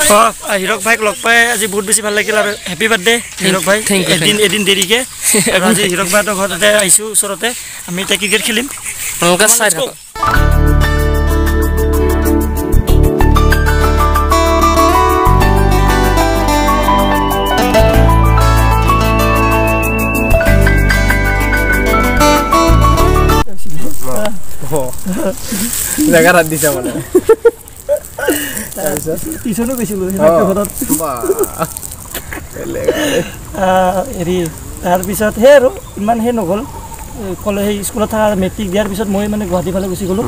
হীৰক ভাইক লগ পাই আজি বহুত বেছি ভাল লাগিল আৰু হেপী বাৰ্থডে হীৰক ভাই। এদিন দেৰিকৈ আজি হীৰক ভাইহঁতৰ ঘৰতে আহিছোঁ, ওচৰতে। আমি এতিয়া ক্ৰিকেট খেলিম, চাই থাকক। জেগাত হাত দিছা মানে। টিউচনো গৈছিলোঁ ঘৰত হেৰি। তাৰপিছত সেই আৰু ইমান সেই নগ'ল। কলে সেই স্কুলত থকা মেট্ৰিক দিয়াৰ পিছত মই মানে গুৱাহাটীৰ ফালে গুচি গ'লোঁ।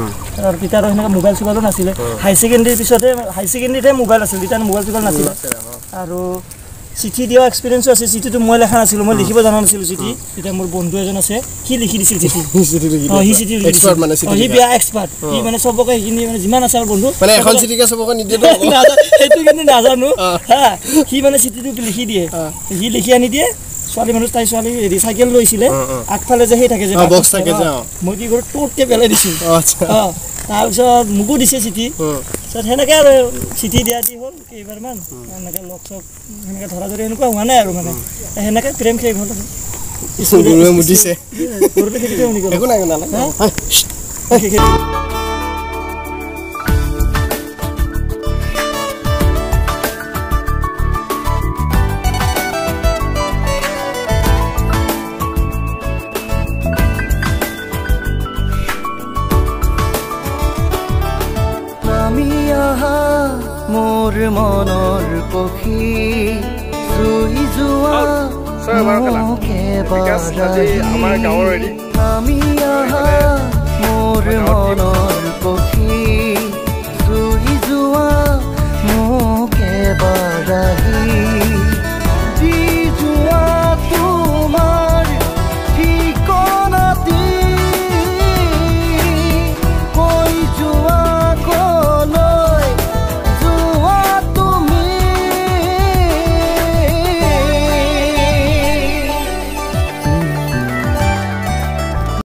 আৰু তেতিয়া আৰু সেনেকৈ মোবাইল চোবাইলো নাছিলে। হাই ছেকেণ্ডেৰীৰ পিছতহে, হাই ছেকেণ্ডেৰীতহে মোবাইল আছিল, তেতিয়া মোবাইল চোবাইল নাছিলে। আৰু চিঠি দিয়া এক্সপিৰিয়েঞ্চো আছে। চিঠিটো মই লেখা নাছিলোঁ, মই লিখিব জনা নাছিলোঁ চিঠি। তেতিয়া মোৰ বন্ধু এজন আছে, সি লিখি দিছিল চিঠি। সি চিঠি, সি বেয়া এক্সপাৰ্ট। সি মানে চবকে সেইখিনি মানে যিমান আছে আৰু বন্ধু, সেইটো কিন্তু নাজানো হা। সি মানে চিঠিটো লিখি দিয়ে, সি লিখি আনি দিয়ে। ছোৱালী মানুহ, তাই ছোৱালী হেৰি চাইকেল লৈছিলে, আগফালে যে সেই থাকে যে, মই কি কৰোঁ টোতকৈ পেলাই দিছোঁ। তাৰপিছত মোকো দিছে চিঠি। তাৰপিছত সেনেকৈ আৰু চিঠি দিয়া দি হ'ল কেইবাৰমান। এনেকৈ লগ চগ সেনেকৈ ধৰা ধৰি সেনেকুৱা হোৱা নাই আৰু মানে সেনেকৈ প্ৰেম শেষ হ'ল। মোৰ মনৰ পক্ষী চুই যোৱা আমাৰ গাঁৱৰ হেৰি নামি আহা